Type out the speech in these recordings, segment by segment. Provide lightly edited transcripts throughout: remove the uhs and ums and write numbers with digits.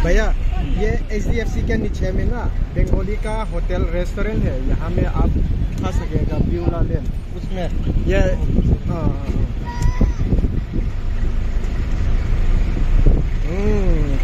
भैया ये H D F C के नीचे में ना बंगाली का होटल रेस्टोरेंट है, यहाँ में आप खा सकेगा ब्यूला लेन उसमें ये। हाँ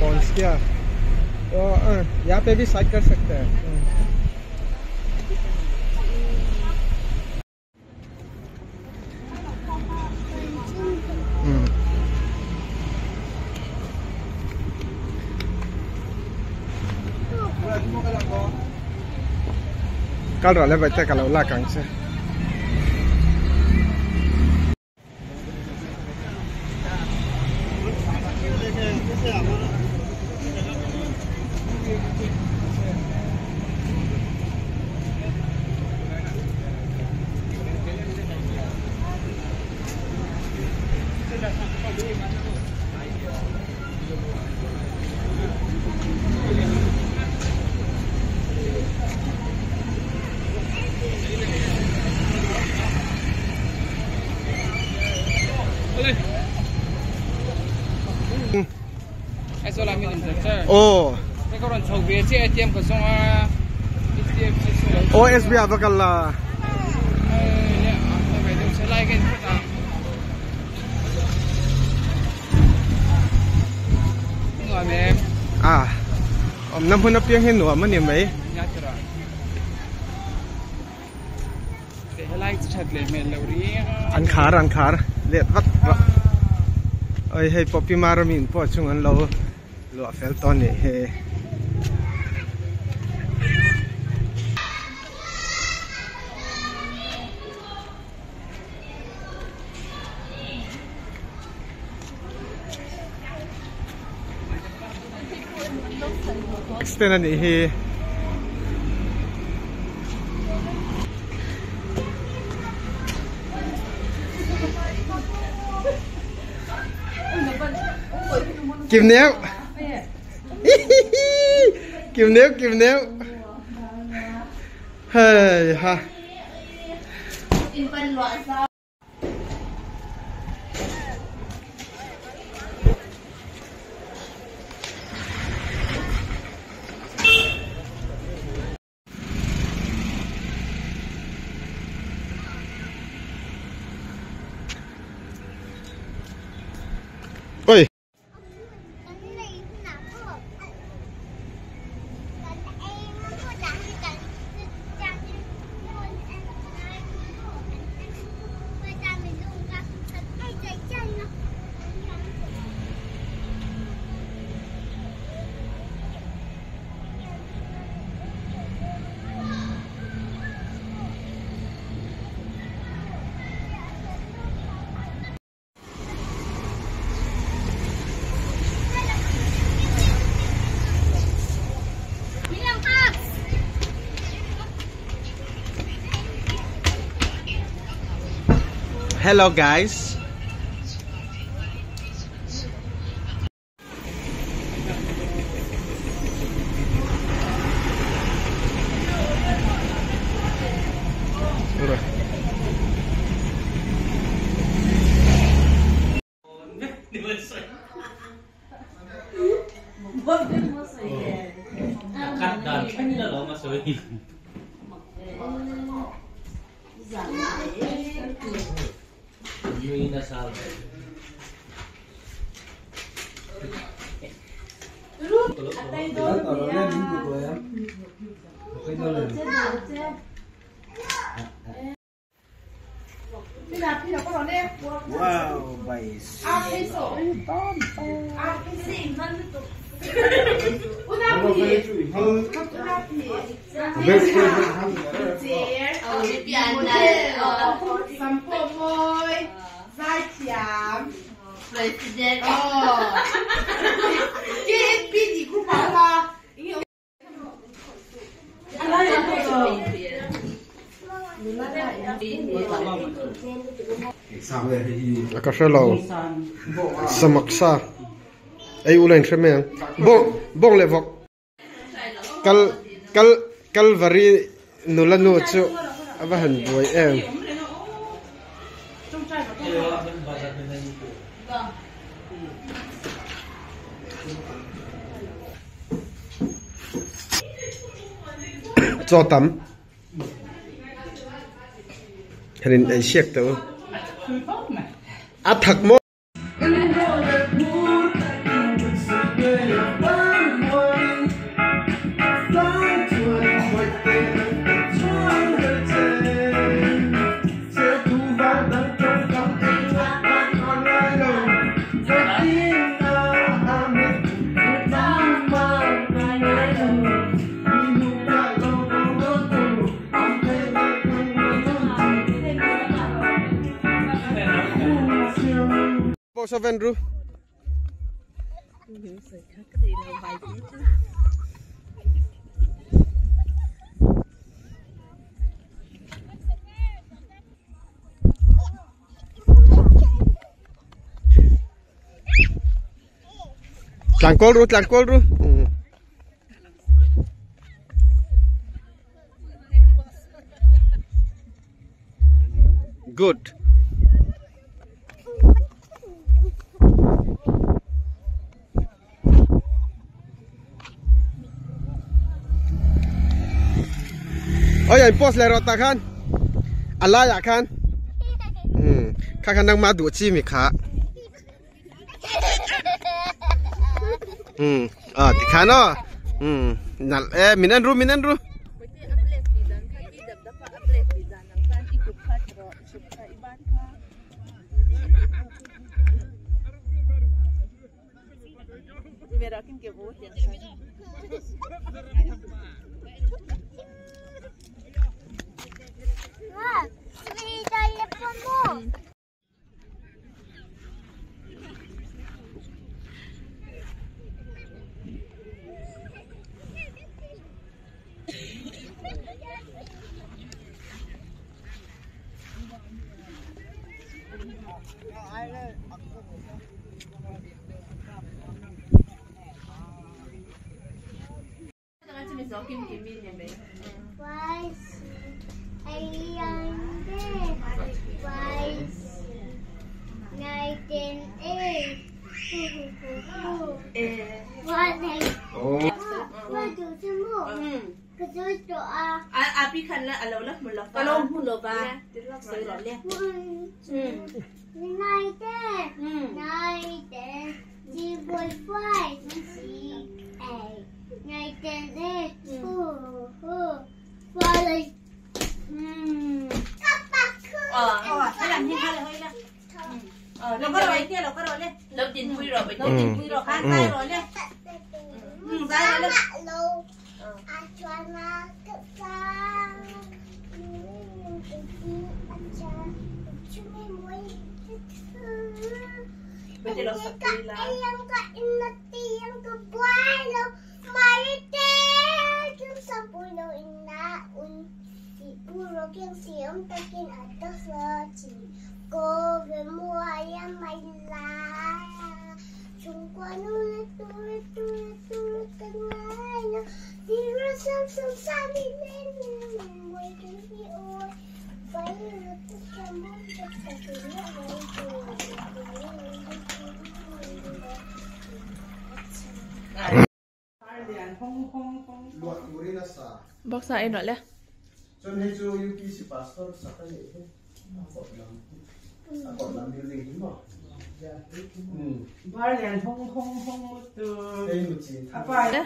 पहुँच गया। तो यहाँ पे भी साइड कर सकते हैं। Kal rồi lại vậy cả lâu la càng xe. Oh. Oh, SBI bakal. À, năm hôm nay hiện nữa mà niệm mấy. Ăn khar, liệt vắt. Ơi hay poppy maramin po chung an lo. Lụa phèo to này he. Extend này he. Kim néo. Kim néo. Hey ha. Ôi. Hello guys. Wow, guys. Akaselo samaksa ai ulen thremeng bong bong le vok kal kal kalvari nulanu chu ava han buai em. Chaw tam. Hanin ei siak teh u. A thak maw? Seven ru. Tlangkawl ru, tlangkawl ru. Good. Ôi anh post lại rồi ta khan. À lai à khan. Ừ, kha khan đang ma đủ chi mi khá. Ừ, à thì khan đó. Ừ, nal e min an ru min an ru. Boxa en rồi le. Chon hei chu UPC pastor sakani he. Akot lam building hi mo. Bar lian hong hong hong mu tu. Hei mu chi. Apa le?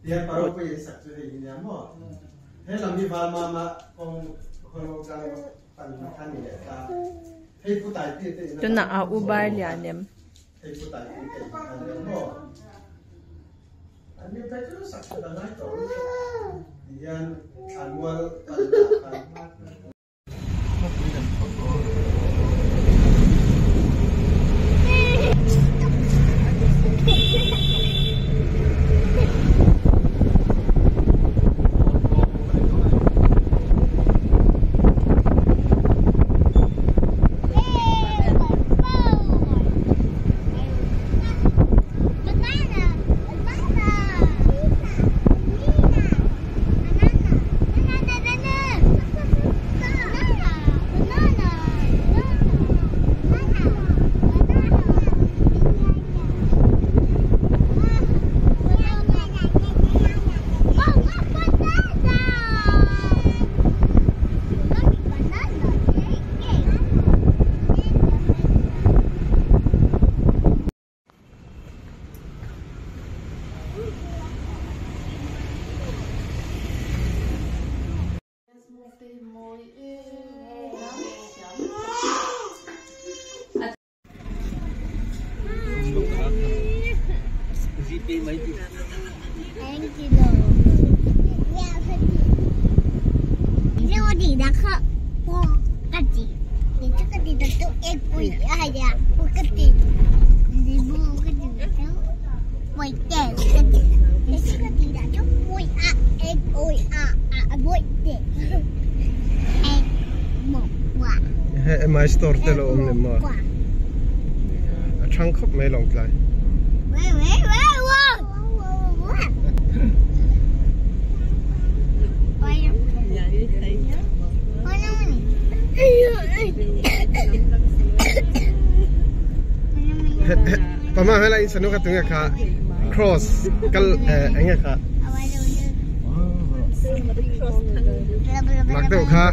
Dia paro ko ye sak chu hei ni mo. Hei lam ni val ma ma kong kholo ka pan khan ni le ta. Hei pu tai ti te. Chon na a u bar lian nem. Hei pu tai ti te khan ni mo. Anh thấy chú sạch sẽ là nói tổ Ian annual Banana. He my store te lo awm lem maw a thang khawp mai lawng tlai. Pama helai in sanu kha tunge kha cross kal enge kha mak deuh kha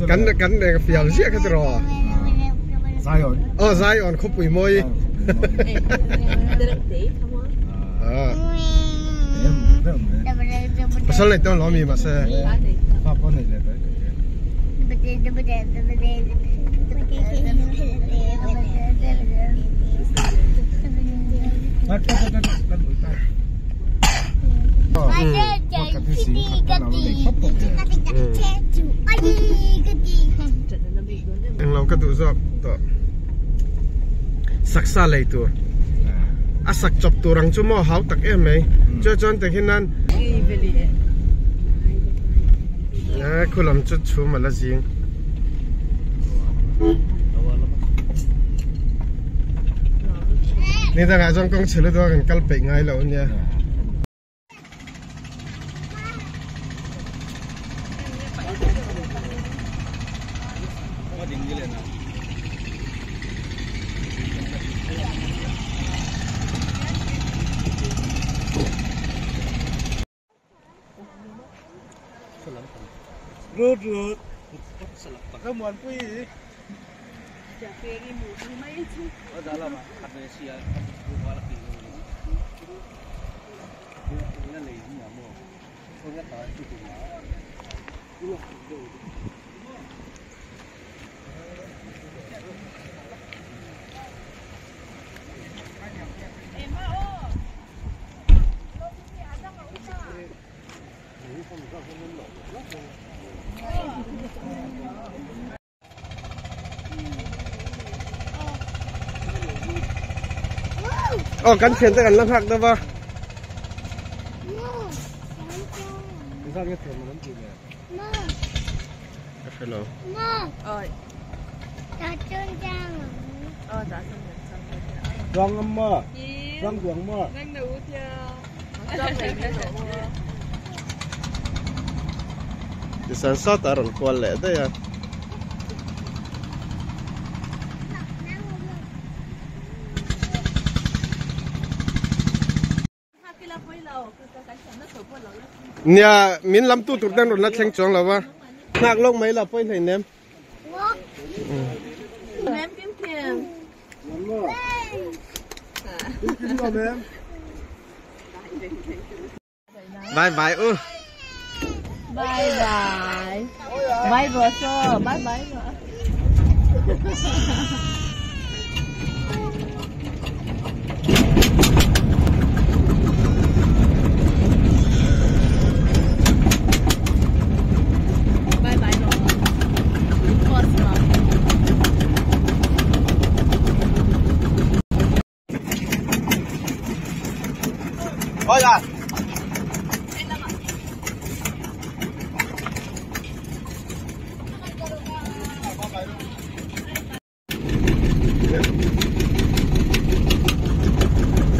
kan kan fiam ziah kha tiraw Zion oh Zion khawpui mawi pasal nei tawn lo mi mahse Englo ka duh zawk tawh saksa lei tur a sak chawp tur ang chu maw hau tak em mai chuan chuan tikhin nan khulam chu chhum a la zing. Ni dangah chuan kawng chhe lutuk a kan kal peih ngai lo ania. Rut rut Rammuanpui Aw kan thian te kan la nghak deuh a. Ka hre lo. Tichuan sawtah a rawn kual leh daih a. Nia min lam tu tur ten rawn la thleng chuang lo va nghak lawk mai la pawi hlei nem. Bye bye u. Bye bye. Bye bye so. Bye bye. Bye bye no. Boss ma. Ôi à.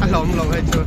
A hlawm lo hei chu.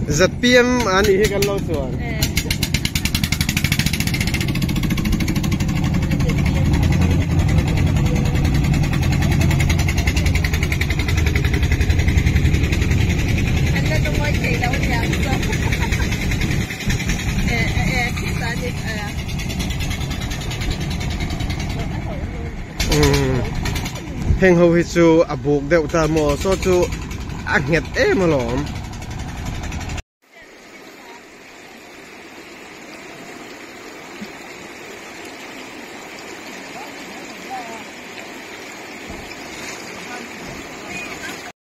ZPM anih hi kan lo chuan. Heng ho hi chu a buk deuh ta maw saw chu a nghet em alawm.